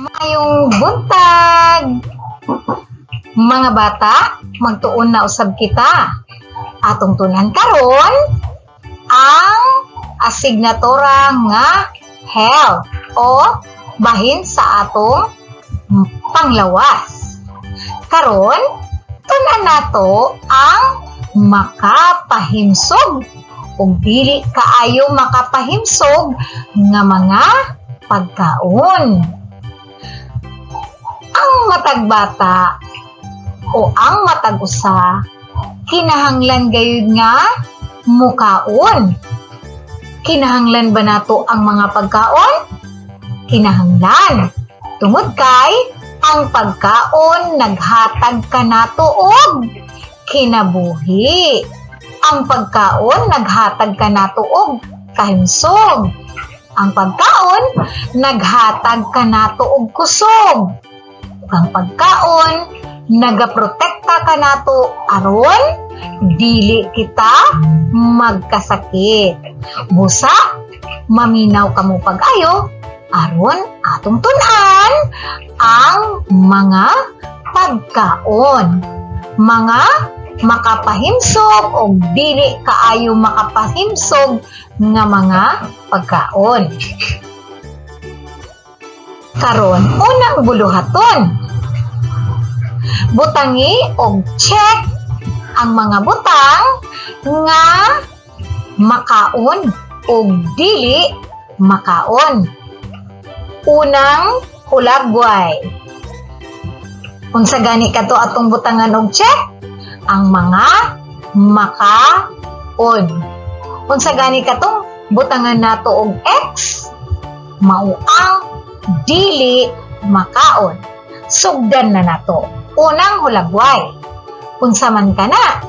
Maayong buntag! Mga bata, magtuon na usab kita. Atong tunan karon ang asignatura nga health o bahin sa atong panglawas. Karon, tunan nato ang makapahimsog ug dili kaayo makapahimsog nga mga pagkaon. Ang matag bata o ang matag usa kinahanglan gayud nga mukaon. Kinahanglan ba nato ang mga pagkaon? Kinahanglan. Tungod kay ang pagkaon naghatag kanato og kinabuhi. Ang pagkaon naghatag kanato og kahimsog. Ang pagkaon naghatag kanato og kusog. Ang pagkaon nagaprotekta kanato aron dili kita magkasakit. Busa, maminaw kamo pag-ayo aron atong tun-an ang mga pagkaon. Mga makapahimsog o dili kaayo makapahimsog nga mga pagkaon. Karon, unang buluhaton. Butangi og check ang mga butang nga makaon o dili makaon. Unang hulagway. Unsa gani kato atong butangan og check? Ang mga makaon. Unsa gani katong butangan nato og X? Mao ang dili makaon. Sugdan na nato. Unang hulagway. Unsa man kana?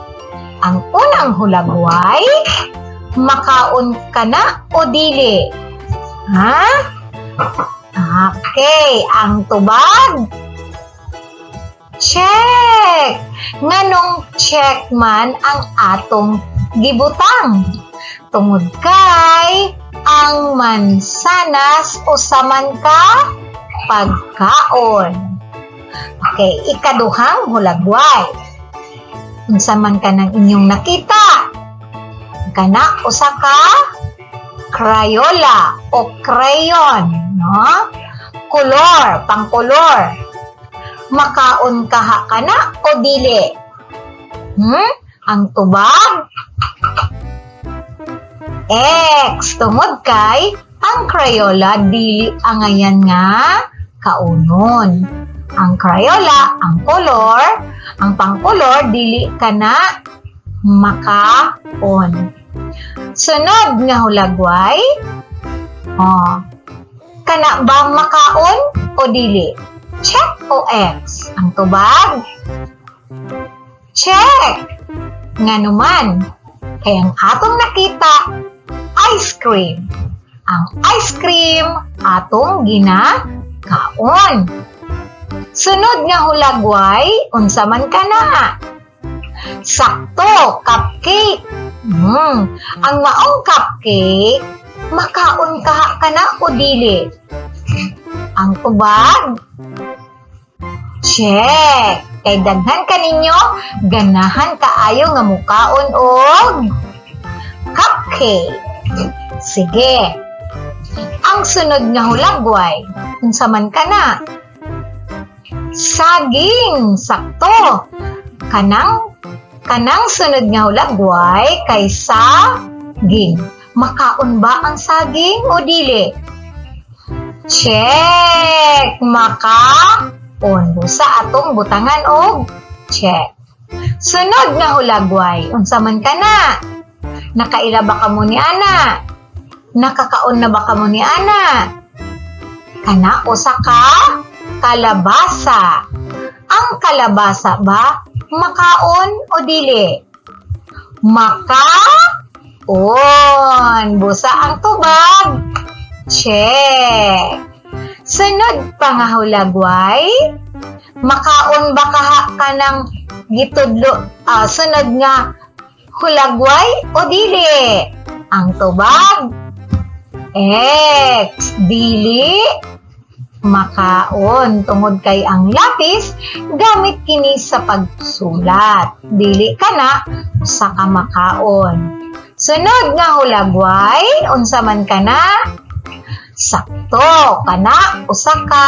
Ang unang hulagway, makaon kana o dili? Ha? Okay, ang tubag. Check! Nganong check man ang atong gibutang? Tungod kay ang mansanas usa man ka pagkaon. Okay, ikaduhang hulagway. Unsa man kanang inyong nakita? Kana usa ka Crayola o crayon, no? Kolor, pangkolor. Makaon kaha kana o dili? Ang tubag? X. Tungod kay ang Crayola dili angayan nga kaunon. Ang Crayola, ang kolor, ang pangkolor dili kana makaon. Sunod nga hulagway, oh, kana ba makaon o dili? Check o X? Ang tubag? Check! Ngano man, kay ang atong nakita, ice cream. Ang ice cream atong ginakaon. Sunod nga hulagway, unsa man kana? Sakto, cupcake. Ang maong cupcake, makaon kaha kana o dili? Ang tubag? Check! Kay daghan kaninyo, ganahan kaayo nga mukaon og cupcake. Sige. Ang sunod nga hulagway, unsa man kana? Saging, sakto. Kanang sunod nga hulagway kay saging. Makaon ba ang saging o dili? Check! Makaon. Busa atong butangan og check. Sunod nga hulagway, unsa man kana? Nakaila ba kamo ni ana? Nakakaon na ba kamo ni ana? Kana usa ka kalabasa. Ang kalabasa ba makaon o dili? Makaon. Busa ang tubag. Check. Sunod pa nga hulagway, makaon ba kaha kanang gitudlo, sunod nga hulagway o dili? Ang tubag, X, dili, Makaon tungod kay ang lapis gamit kini sa pagsulat. Dili kana usa ka makaon. Sunod nga hulagway, unsa man kana? Sakto, kana usa ka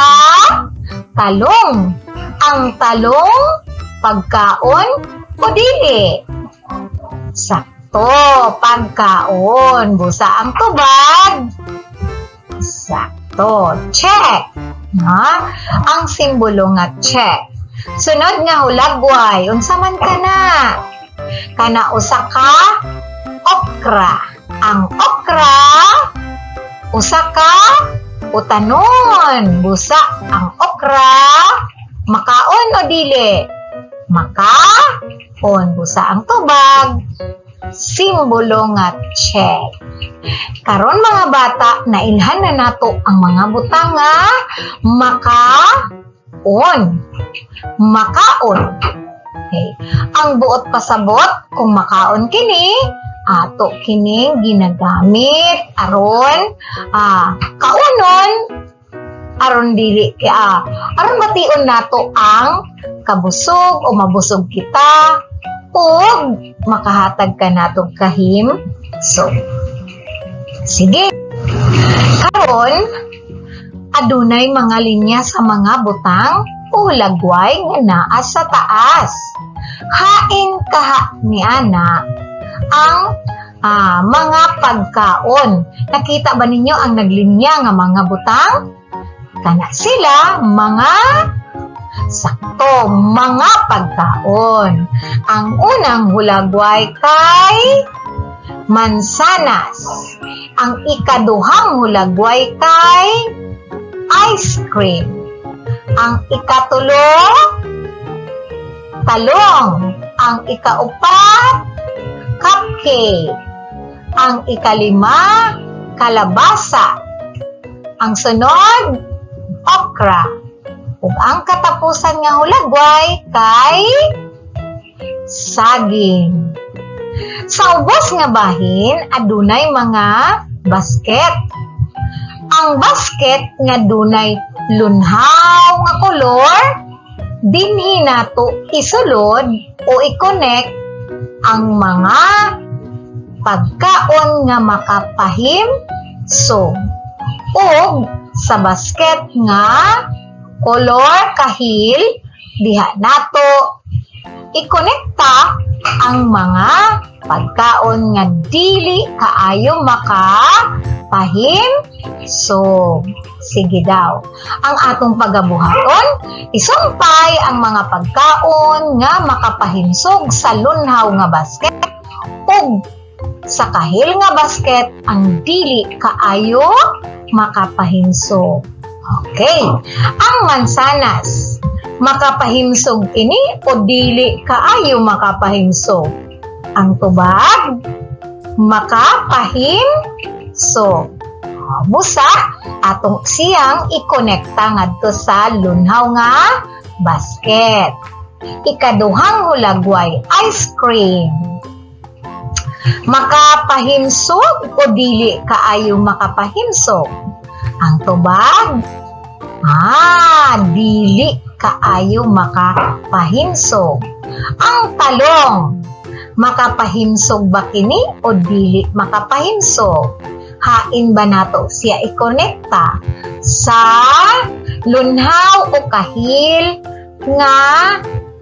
talong. Ang talong, pagkaon o dili? Sakto, pagkaon. Busa ang tubag. Sakto, check. Ha? Ang simbolo nga check. Sunod nga hulagway, unsa man kana? Kana usa ka okra. Ang okra, usa ka utanon. Busa ang okra, makaon o dili? Makaon. Busa ang tubag, simbolo nga check. Karon, mga bata, nailhan na nato ang mga butang nga makaon. Makaon. Okay. Ang buot pasabot, kung makaon kini, ato kining ginagamit aron kaunon, aron dili aron bation nato ang kabusog o mabusog kita ug makahatag kanatong kahimsog. Sige. Karon, adunay mga linya sa mga butang o lagway nga naa sa taas. Hain kaha ni ana ang mga pagkaon. Nakita ba ninyo ang naglinya nga mga butang? Kana sila mga, sakto, mga pagkaon. Ang unang hulagway kay mansanas. Ang ikaduhang hulagway kay ice cream. Ang ikatulo, talong. Ang ikaupat, cupcake. Ang ikalima, kalabasa. Ang sunod, okra. Ug ang katapusan nga hulagway kay saging. Sa ubos nga bahin, adunay mga basket. Ang basket nga dunay lunhaw nga kolor, dinhi nato isulod o i-connect ang mga pagkaon nga makapahimsog. Ug sa basket nga kolor kahil, diha nato ikonekta ang mga pagkaon nga dili kaayo makapahimsog. Sige daw. Ang atong pagabuhaton, isumpay ang mga pagkaon nga makapahimsog sa lunhaw nga basket ug sa kahil nga basket ang dili kaayo makapahimsog. Okay. Ang mansanas, makapahimsog kini o dili kaayo makapahimsog? Ang tubag, makapahimsog. Busa, atong siyang ikonekta ngadto sa lunhaw nga basket. Ikaduhang hulagway, ice cream. Makapahimsog o dili kaayo makapahimsog? Ang tubag, dili kaayo makapahimsog. Ang talong, makapahimsog ba kini o dili makapahimsog? Hain ba nato siya ikonekta sa lunhaw o kahil nga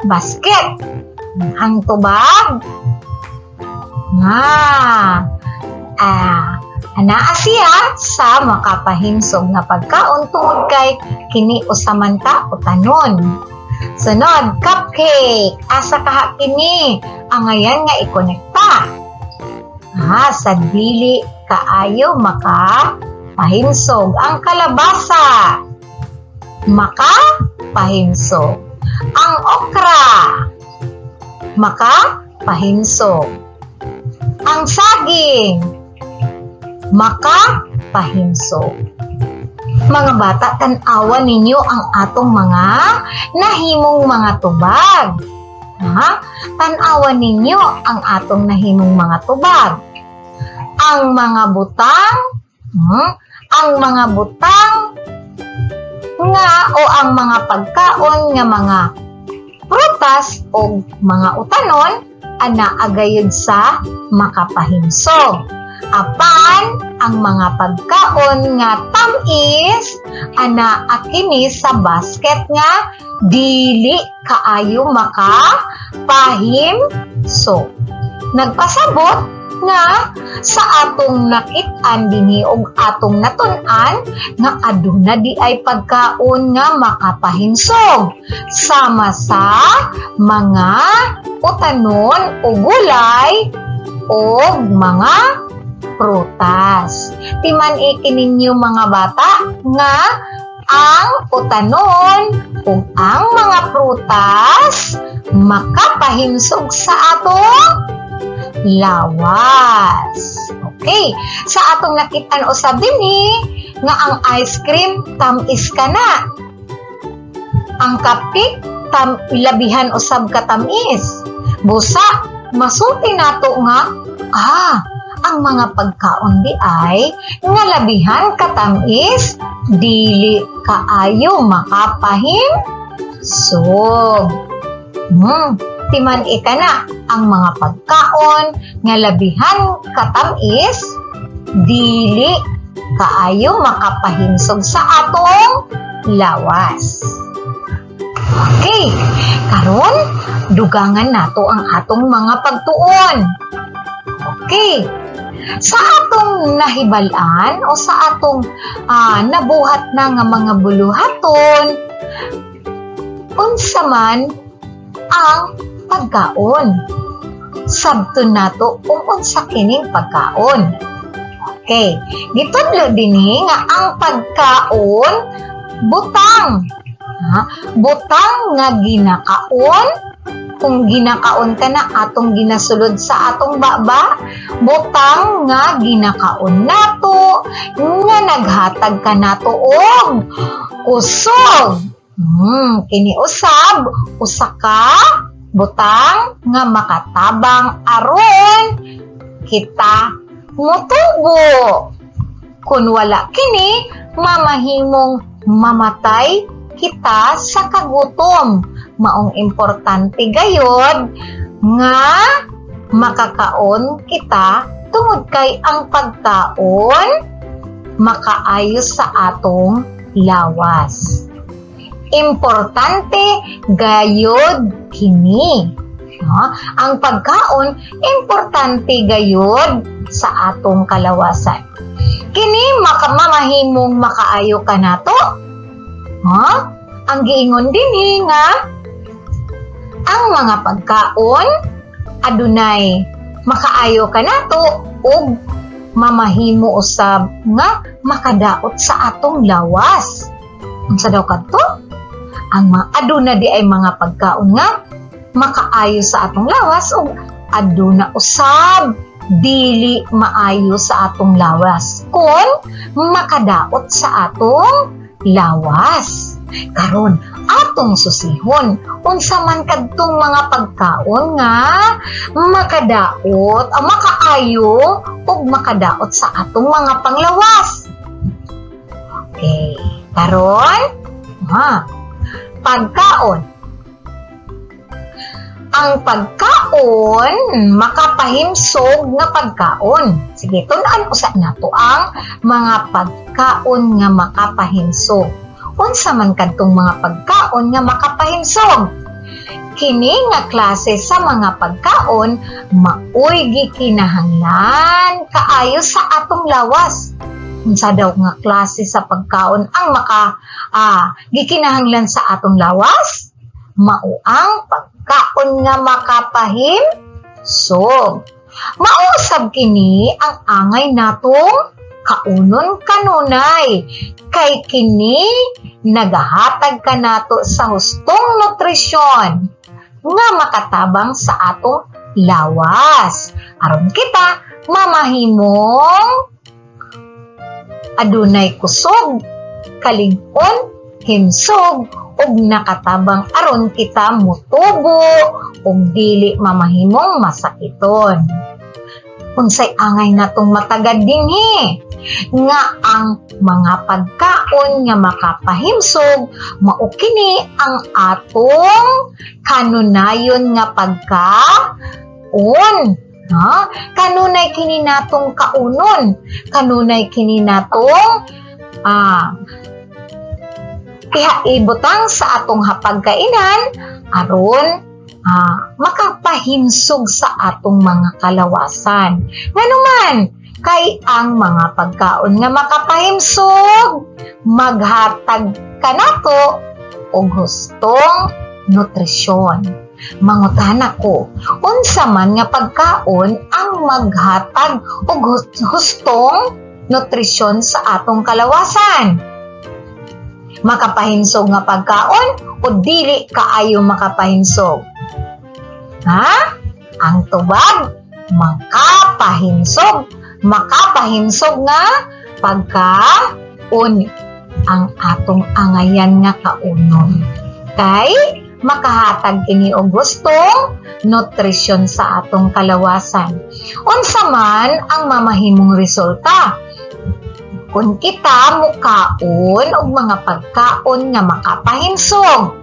basket? Ang tubag, nga anaa siya sa makapahimsog nga pagkaon tungod kay kini usa man ka utanon. Sunod, cupcake. Asa kaha kini angayan nga ikonekta? Sa dili kaayo makapahimsog. Ang kalabasa, makapahimsog. Ang okra, makapahimsog. Ang saging, makapahimsog. Mga bata, tan-awa ninyo ang atong mga nahimong mga tubag. Ha? Tan-awa ninyo ang atong nahimong mga tubag. Ang mga butang, ang mga butang nga o ang mga pagkaon nga mga prutas o mga utanon anaa gayud sa makapahimsog. Apan ang mga pagkaon nga tamis anaa kini sa basket nga dili kaayo makapahimsog. Nagpasabot nga sa atong nakit-an dinhi og atong natun-an nga aduna diay pagkaon nga makapahinsog sama sa mga utanon o gulay o mga prutas. Timan-i ninyo, mga bata, nga ang utanon ug ang mga prutas makapahimsog sa atong lawas. Okay, sa atong nakitaan usab dinhi nga ang ice cream tam-is kana. Ang cupcake tam ilabihan usab katamis. Busa masulti nato nga ang mga pagkaon diay nga labihan katamis dili kaayo makapahimsog. Timan-i kana ang mga pagkaon nga labihan katamis dili kaayo makapahimsog sa atong lawas. Okay, karon dugangan nato ang atong mga pagtuon. Okay, sa atong nahibal-an o sa atong nabuhat na nga mga buluhaton, unsa man ang pagkaon? Sabton nato kung unsa kining pagkaon. Okay, gitudlo dinhi nga ang pagkaon butang. Ha? Butang nga ginakaon. Kung ginakaon ka na atong ginasulod sa atong baba, butang nga ginakaon nato nga naghatag ka nato og kusog. Kini usab usa ka butang nga makatabang aron kita mutubo. Kung wala kini, mamahimong mamatay kita sa kagutom. Maong importante gayod nga makakaon kita tungod kay ang pagkaon makaayos sa atong lawas. Importante gayod kini. No? Ang pagkaon, importante gayod sa atong kalawasan. Kini makamamahimong makaayo ka nato. Ha? Ang giingon dinhi nga ang mga pagkaon adunay makaayo ka nato ug mamahimo usab nga makadaot sa atong lawas. Unsa daw kadto? Ang mga aduna diay mga pagkaon nga makaayo sa atong lawas ug aduna usab dili maayo sa atong lawas kung makadaot sa atong lawas. Karon atong susihon unsa man kadtong mga pagkaon nga makadaot o makaayo ug makadaot sa atong mga panglawas. Okay, karon ha, pagkaon. Ang pagkaon, makapahimsog nga pagkaon. Sige, tun-an usa nato ang mga pagkaon nga makapahimsog. Unsa man kadtong mga pagkaon nga makapahimsog? Kini nga klase sa mga pagkaon maoy gikinahanglan kaayo sa atong lawas. Unsa daw nga klase sa pagkaon ang maka gikinahanglan sa atong lawas? Mao ang pagkaon nga makapahimsog. Mausab kini ang angay natong kaunon kanunay kay kini nagahatag kanato sa hustong nutrisyon nga makatabang sa atong lawas aron kita mamahimong adunay kusog, kalig-on, himsog ug nakatabang aron kita mutubo ug dili mamahimong masakiton. Unsay angay natong matagad dinhi? Nga ang mga pagkaon nga makapahimsog mao kini ang atong kanunayon nga pagkaon. Ha? Kanunay kini natong kaunon. Kanunay kini natong ibutang sa atong hapagkainan aron makapahimsog sa atong mga kalawasan. Nganuman, kay ang mga pagkaon nga makapahimsog, maghatag kanato og hustong nutrisyon. Mangutana ko, unsa man nga pagkaon ang maghatag og hustong nutrisyon sa atong kalawasan? Makapahimsog nga pagkaon o dili kaayo makapahimsog? Ha? Ang tubag, makapahimsog. Makapahimsog nga pagkaon ang atong angayan nga kaunon. Kay makahatag kini og gustong nutrisyon sa atong kalawasan. Unsa man ang mamahimong resulta kung kita mukaon og mga pagkaon nga makapahimsog?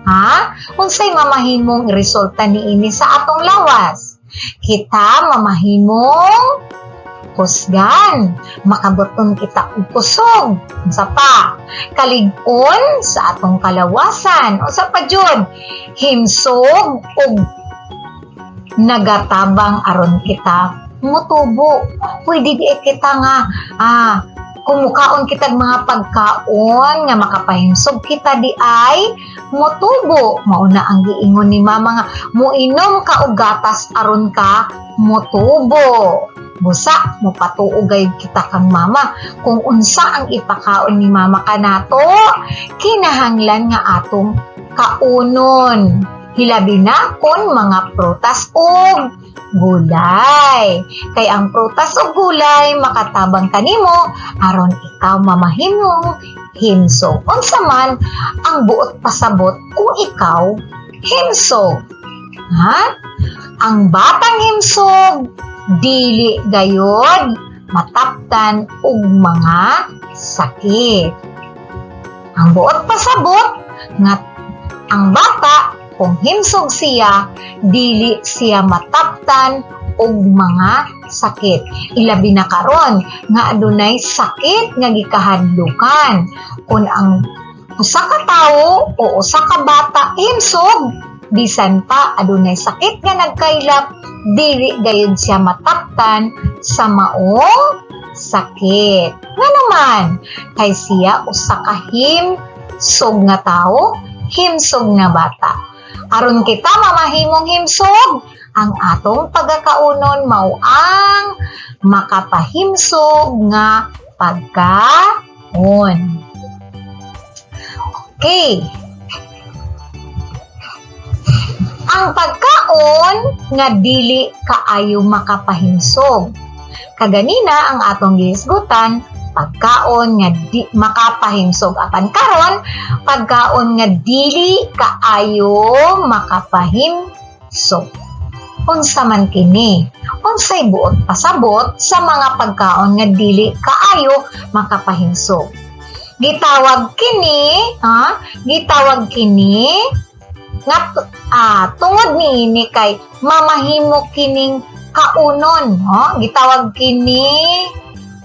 Ha? Unsay mamahimong resulta niini sa atong lawas? Kita mamahimong kusgan. Makabuton kita og kusog. Unsa pa? Kalig-on sa atong kalawasan. Unsa pa jud? Himsog og nagatabang aron kita mutubo. Pwede di kita nga kung mukaon kitag mga pagkaon nga makapahimsog, kita di ay motubo. Mauna ang giingon ni Mama nga muinom ka og gatas aron ka motubo. Busa mopatuo gayud kita kang Mama. Kung unsa ang ipakaon ni Mama kanato, kinahanglan nga atong kaunon. Hilabi na kon mga prutas ug gulay. Kay ang prutas ug gulay makatabang kanimo aron ikaw mamahimong himsog. Unsa man ang buot pasabot kung ikaw himsog? Ha? Ang batang himsog dili gayod mataptan og mga sakit. Ang buot pasabot nga ang bata kung himsog siya, dili siya mataptan og mga sakit. Ilabi na karon nga adunay sakit nga gikahadlukan. Kung ang usa ka tawo o usa ka bata himsog, bisan pa adunay sakit nga nagkaylap, dili gayud siya mataptan sa maong sakit. Ngano man, kay siya usa ka himsog nga tawo, himsog nga bata. Aron kita mamahimong himsog, ang atong pagkakaunon mao ang makapahimsog nga pagkaon. Okay. Ang pagkaon nga dili kaayo makapahimsog. Kaganina ang atong gihisgutan, pagkaon nga di makapahimsog, apan karon pagkaon nga dili kaayo makapahimsog. Unsa man kini? Unsay buot pasabot sa mga pagkaon nga dili kaayo makapahimsog? Gitawag kini, ha? Gitawag kini nga tungod niini kay mamahimo kining kaunon, no? Gitawag kini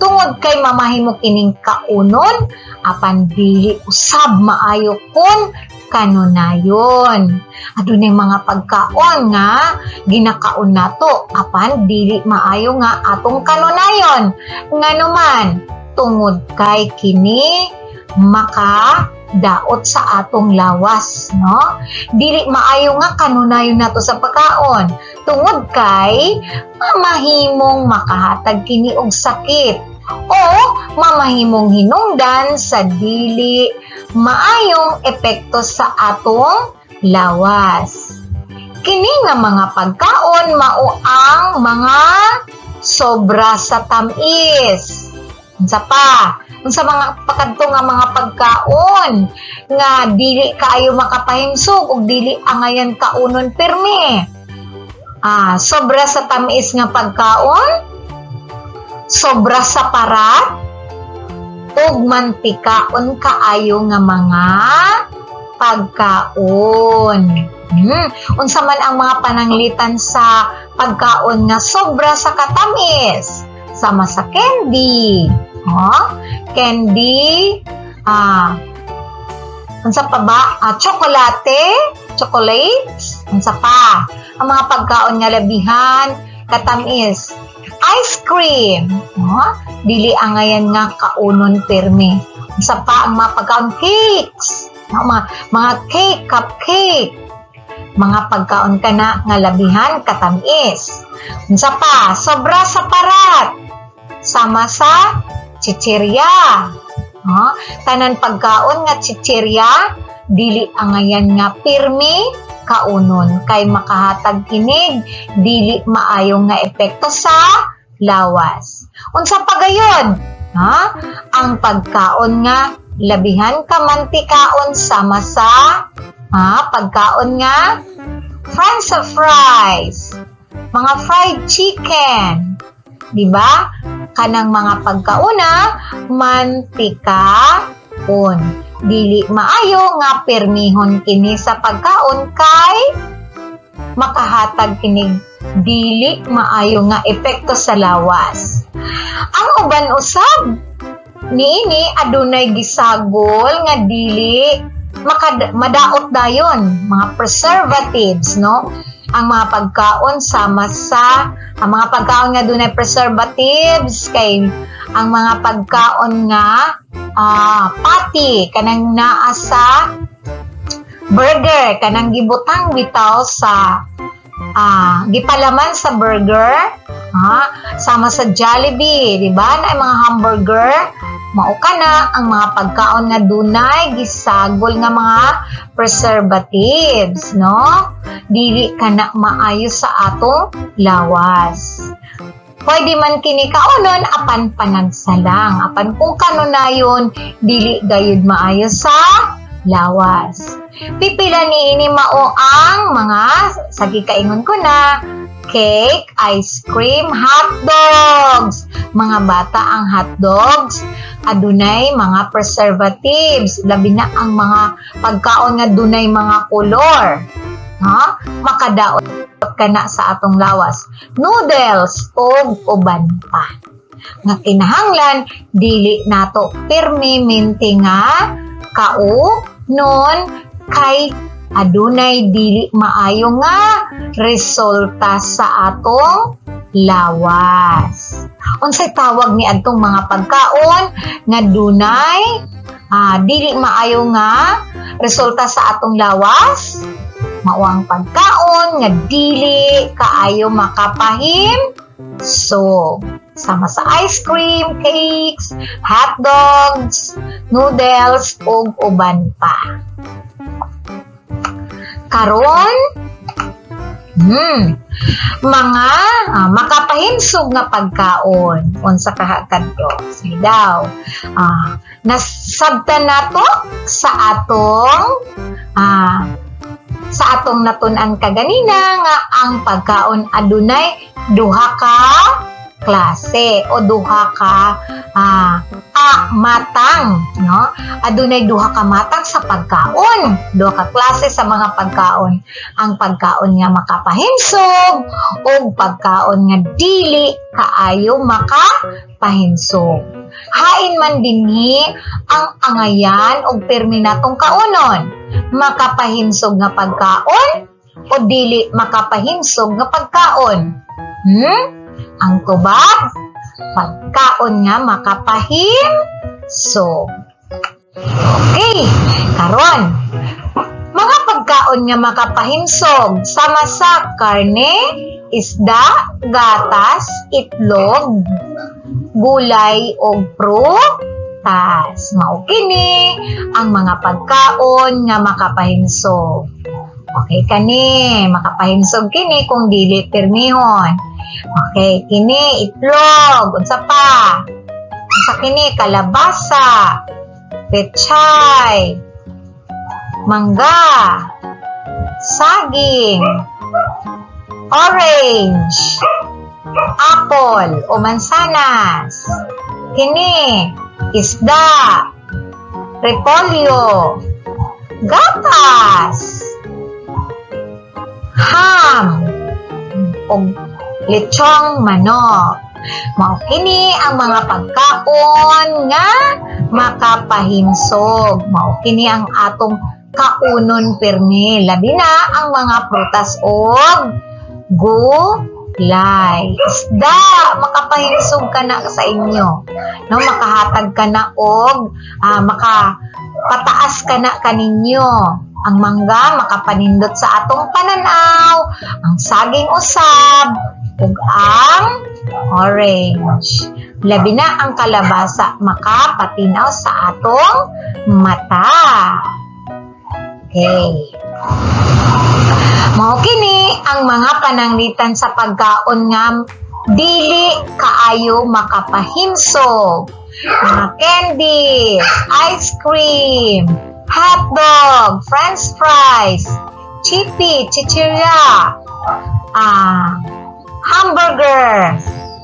tungod kay mamahimo kining kaunon apan dili usab maayo kun kanunayon. Adunay mga pagkaon nga ginakaon nato apan dili maayo nga atong kanunayon. Nganuman, tungod kay kini makadaot sa atong lawas, no? Dili maayo nga kanunayon nato sa pagkaon tungod kay mamahimong makahatag kini og sakit o mamahimong hinungdan sa dili maayong epekto sa atong lawas. Kini nga mga pagkaon mao ang mga sobra sa tamis. Unsa pa? Unsa mga pakadto nga mga pagkaon nga dili kaayo makapahimsog ug dili angayan kaunon pirmi? Sobra sa tamis nga pagkaon. Sobra sa parat ug mantikaon kaayo nga mga pagkaon. Unsa man ang mga pananglitan sa pagkaon nga sobra sa katamis? Sama sa candy. Oh, candy, unsa pa ba? Tsokolate, chocolates, unsa pa? Ang mga pagkaon nga labihan katamis. Ice cream, no? Dili angayan nga kaunon pirmi. Unsa pa ang mga pagkaon? Cakes, no? Mga cake, cupcake. Mga pagkaon kana nga labihan katamis. Unsa pa? Sobra sa parat. Sama sa chichirya. No? Tanan pagkaon nga chichirya, dili angayan nga pirmi kaunon kay makahatag kinig dili maayo nga epekto sa lawas. Unsa pa gayod? Ha? Ang pagkaon nga labihan ka mantikaon sama sa pagkaon nga french fries, mga fried chicken, di ba? Kanang mga pagkauna mantikaon. Dili maayo nga permihon kini sa pagkaon kay makahatag kinig dili maayo nga epekto sa lawas. Ang uban usab niini adunay gisagol nga dili madaot dayon, mga preservatives, no? Ang mga pagkaon sama sa ang mga pagkaon nga dunay preservatives kay ang mga pagkaon nga patty, kanang naa sa burger, kanang gibutang bitaw sa gipalaman sa burger, ha, sama sa Jollibee, di ba? Na mga hamburger, mao kana ang mga pagkaon nga dunay gisagol nga mga preservatives, no? Dili kana maayo sa atong lawas. Pwede man kini kaunon apan panagsa lang. Apan kung kanunayon, dili gayud maayo sa lawas. Pipila niini mao ang mga sa gikaingon ko na cake, ice cream, hot dogs. Mga bata, ang hot dogs adunay mga preservatives, labi na ang mga pagkaon nga dunay mga kolor. Ha? Makadaot kana sa atong lawas. Noodles ug uban pa. Nga kinahanglan dili nato pirmi minti nga kaunon kay adunay dili maayo nga resulta sa atong lawas. Unsay tawag ni adtong mga pagkaon nga dunay dili maayo nga resulta sa atong lawas? Mao ang pagkaon nga dili kaayo makapahimsog. Sama sa ice cream, cakes, hot dogs, noodles, ug uban pa. Karon, mga makapahimsog nga pagkaon, unsa kaha kadto? Sige daw. Nasabtan nato sa atong natun-an kaganina nga ang pagkaon adunay duha ka klase o duha ka matang, no? Adunay duha ka matang sa pagkaon, duha ka klase sa mga pagkaon: ang pagkaon nga makapahimsog ug pagkaon nga dili kaayo makapahinsog. Hain man dinhi ang angayan og pirmi natong kaunon, makapahimsog nga pagkaon o dili makapahimsog nga pagkaon? Ang tubag, pagkaon nga makapahimsog. Okay, karon, mga pagkaon nga makapahimsog sama sa karne, isda, gatas, itlog, gulay ug prutas. Mao kini ang mga pagkaon nga makapahimsog. Okay kani, makapahimsog kini kung dili pirmihon. Okay, kini itlog, unsa pa? Unsa kini? Kalabasa, pechay, mangga, saging, orange, Apple o mansanas. Kini, isda, repolyo, gatas, ham, ug lechong manok. Mao kini ang mga pagkaon nga makapahimsog. Mao kini ang atong kaunon pirmi. Labi na ang mga prutas og gulay. Isda, makapahinsog ka na sa inyo. No, makahatag ka na og maka pataas ka na kaninyo. Ang mangga makapanindot sa atong pananaw, ang saging usab, ug ang orange. Labi na ang kalabasa, makapatinaw sa atong mata. Okay. Mao kini ang mga pananglitan sa pagkaon nga dili kaayo makapahimsog. Mga candies, ice cream, hot dog, french fries, chippy, chichirya, hamburger,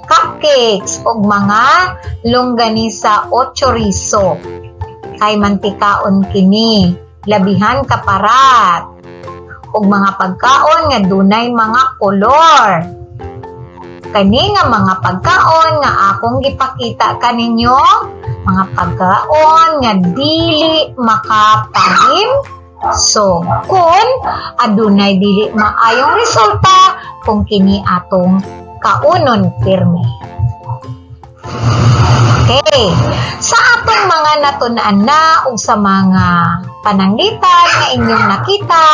cupcakes, ug mga longganisa o chorizo. Kay mantikaon kini, labihan kaparat. Ug mga pagkaon nga dunay mga kolor. Kani nga mga pagkaon nga akong gipakita kaninyo, mga pagkaon nga dili makapahimsog kun adunay dili maayong resulta kung kini atong kaunon pirmi. Okay. Sa atong mga natun-an na ug sa mga pananglitan nga inyong nakita,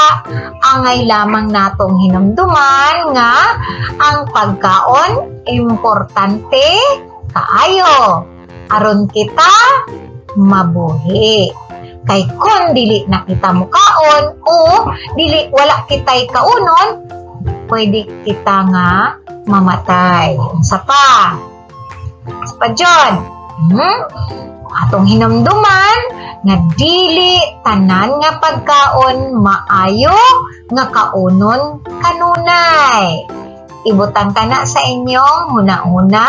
angay lamang natong hinumduman nga ang pagkaon importante kaayo aron kita mabuhi. Kay kung dili na kita mukaon o dili wala kitay kaunon, pwede kita nga mamatay. Unsa pa? Unsa pa jud? Atong hinumduman nga dili tanan nga pagkaon maayo nga kaunon kanunay. Ibutang kana sa inyong huna-huna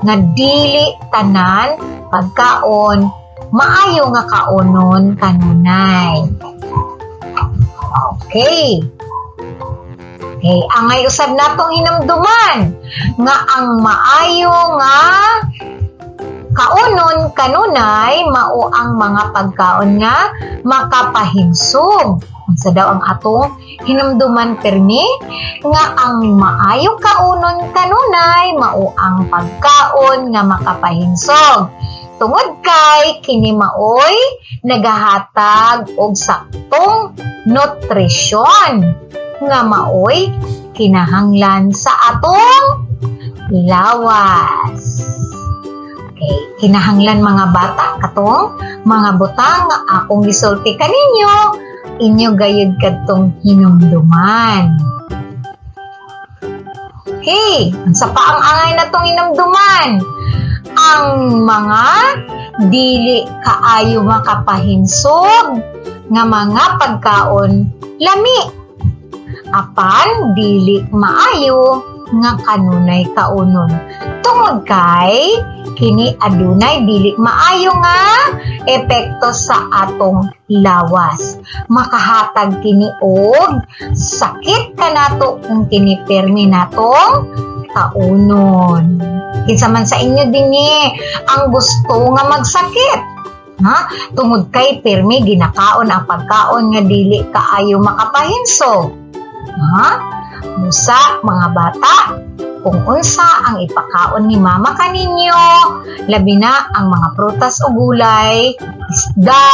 nga dili tanan pagkaon maayo nga kaunon kanunay. Okay. Okay, angay usab natong hinumduman nga ang maayo nga kaunon kanunay mao ang mga pagkaon nga makapahinsog. Unsa daw ang atong hinumduman permi? Nga ang maayong kaunon kanunay mao ang pagkaon nga makapahinsog. Tungod kay kini maoy nagahatag og saktong nutrisyon nga maoy kinahanglan sa atong lawas. Okay, kinahanglan, mga bata, katong mga butang nga akong gisulti kaninyo, inyo gayud kadtong hinumduman. Okay, unsa pa ang angay natong hinumduman? Ang mga dili kaayo makapahinsog nga mga pagkaon lami apan dili maayo nga kanunay kaunon. Tungod kay kini adunay dili maayo nga epekto sa atong lawas. Makahatag kini og sakit kanato kung kini permi natong kaunon. Kinsa man sa inyo dinhi ang gusto nga magsakit? Ha? Tungod kay pirmi ginakaon ang pagkaon nga dili kaayo makapahinsog. Ha? Busa, mga bata, kung unsa ang ipakaon ni mama kaninyo, labi na ang mga prutas o gulay, isda,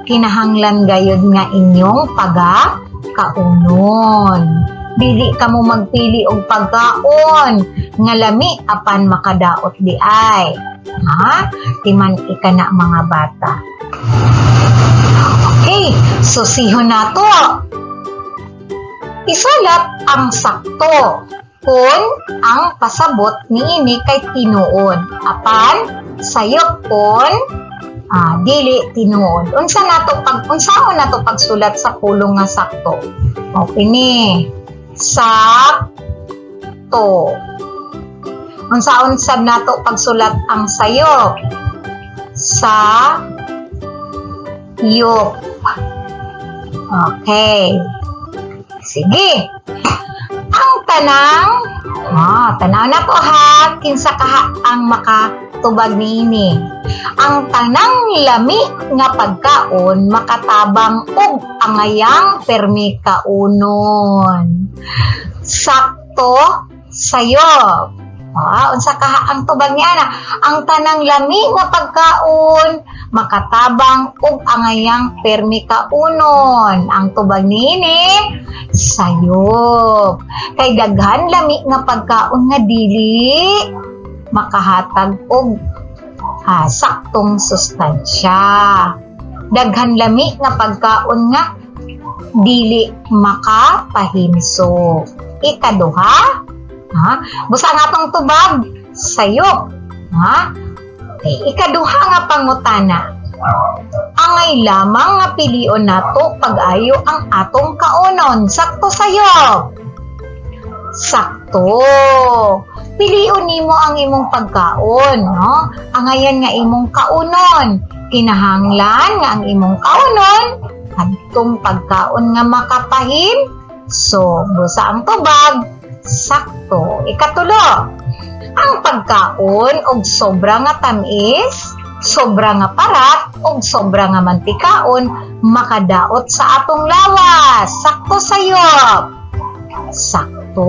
kinahanglan gayud nga inyong paga kaunon. Dili kamo magpili og pagkaon nga lami apan makadaot diay. Ha? Timan-i kana, mga bata. Okay, susihon nato. Isulat ang sakto kung ang pasabot niini kay tinuod. Apan sayop kung dili tinuod. Unsaon nato pagsulat sa pulong nga sakto? Okay ni. Sak Sakto. Unsaon sab nato pagsulat ang sayop? Sa yop. Okay. Sige. Ang tanang, tanaw na po ha, kinsa kaha ang makatubag niini. Ang tanang lami nga pagkaon makatabang og angayang permi kaunon. Sakto, sayop. Unsa kaha ang tubag niya na? Ang tanang lami nga pagkaon makatabang og angayang permi kaunon. Ang tubag niini, sayop. Kay daghan lami nga pagkaon nga dili makahatag og saktong sustansya. Daghan lami nga pagkaon nga dili makapahimsog. Ikaduha, ha? Busa nga atong tubag, sayop. Ha? Okay, ikaduha nga pangutana. Angay lamang nga pilion nato pag-ayo ang atong kaunon. Sakto, sayop? Sakto. Pilion nimo ang imong pagkaon, no? Angayan nga imong kaunon. Kinahanglan nga ang imong kaunon adtong pagkaon nga makapahim. So, busa ang tubag, sakto. Ikatulo, ang pagkaon og sobra nga tamis, sobra nga parat, og sobra nga mantikaon makadaot sa atong lawas. Sakto, sayop? Sakto.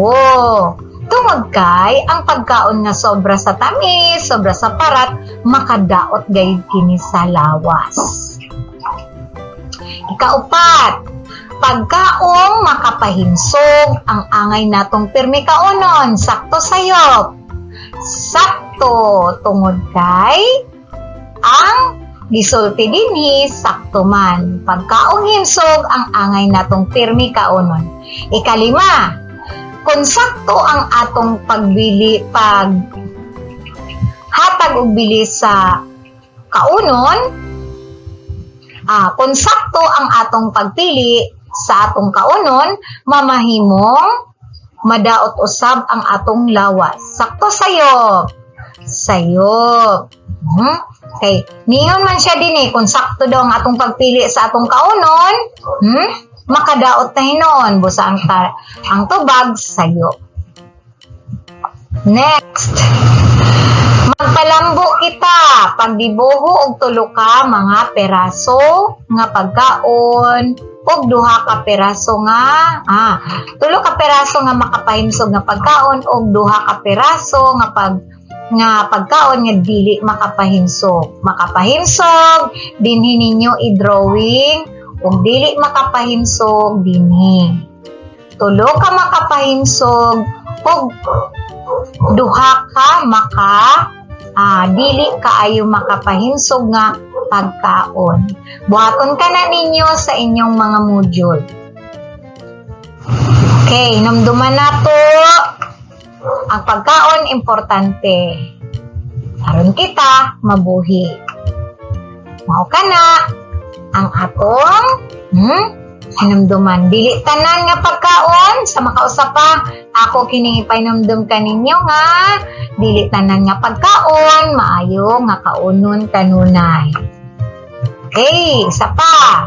Tungod kay ang pagkaon nga sobra sa tamis, sobra sa parat, makadaot gayud kini sa lawas. Ikaupat, pagkaong makapahimsog ang angay natong pirmi kaunon. Sakto, sayop? Sakto, tungod kay ang gisulti dinhi sakto man. Pagkaong himsog ang angay natong pirmi kaunon. Ikalima, kung sakto ang atong pagbili, pag hatag og bili sa kaunon, kung sakto ang atong pagpili sa atong kaunon, mamahimong madaot usab ang atong lawas. Sakto, sayop? Sayop. Okay. Niyon man siya din eh, kung sakto daw ang atong pagpili sa atong kaunon, makadaot na hinuon. Busa ang tubag, sayop. Next. Magpalambo kita pagdibuho og tulo ka mga peraso nga pagkaon og duha ka peraso nga tulo ka peraso nga makapahimsog nga pagkaon og duha ka peraso nga pagkaon nga dili makapahimsog. Makapahimsog dinhi ninyo i-drawing ug dili makapahimsog dinhi. Tulo ka makapahimsog ug duha ka maka dili kaayo makapahimsog nga pagkaon. Buhaton ka na ninyo sa inyong mga module. Okay, hinumduman nato ang pagkaon importante. Aron kita mabuhi. Mao kana ang atong hinumduman. Dili tanan nga pagkaon sa makausa pa, ako kining ipahinumdum kaninyo nga dili tanan nga pagkaon maayo nga kaunon kanunay. Okay, isa pa.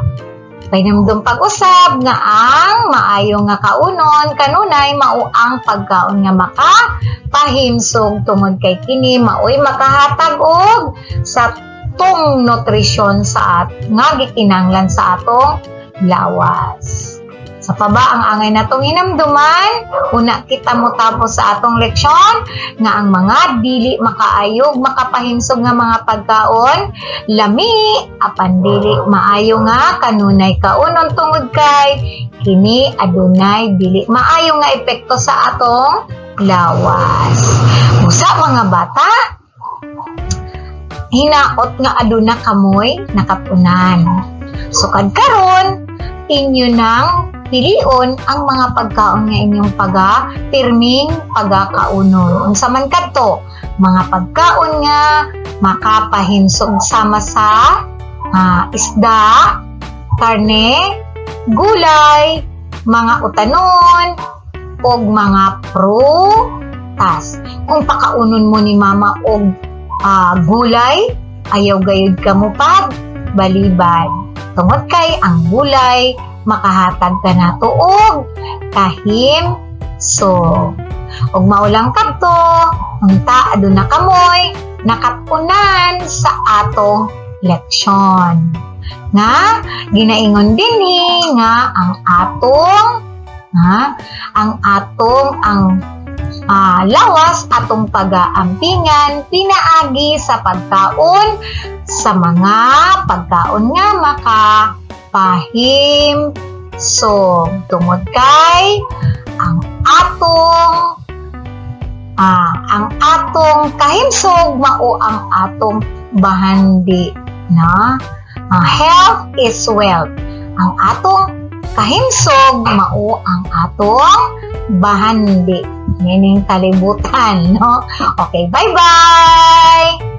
Pahinumdum pag-usab nga ang maayo nga kaunon kanunay mao ang pagkaon nga makapahimsog tungod kay kini maoy makahatag og saktong nutrisyon sa at nga gikinahanglan sa atong lawas. Sa pa ba ang angay natong hinumduman, una kita mo tapos sa atong leksyon nga ang mga dili makaayog makapahimsog nga mga pagkaon lami apan dili maayo nga kanunay kaunon tungod kay kini adunay dili maayo nga epekto sa atong lawas. Usa, mga bata, hinaot nga aduna kamoy nakatunan. Sukad karon, inyo nang pilion ang mga pagkaon nga inyong paga pirming pagakaunon. Unsa man kadto? Mga pagkaon nga makapahimsog sama sa isda, karne, gulay, mga utanon, ug mga prutas. prutas. Kung pakaunon mo ni mama og gulay, ayaw gayud ka mo pag balibad. Tungod kay ang gulay makahatag kanato og kahimsog. Ug mao lang kadto, unta aduna kamoy nakat-unan sa atong leksyon. Nga ginaingon dinhi nga ang atong ha, ang atong ang lawas atong pagaampingan pinaagi sa pagkaon sa mga pagkaon nga makapahimsog, tungod kay ang atong kahimsog mao ang atong bahandi, no? Health is wealth. Ang atong kahimsog mao ang atong bahandi nining kalibutan, no? Okay, bye bye.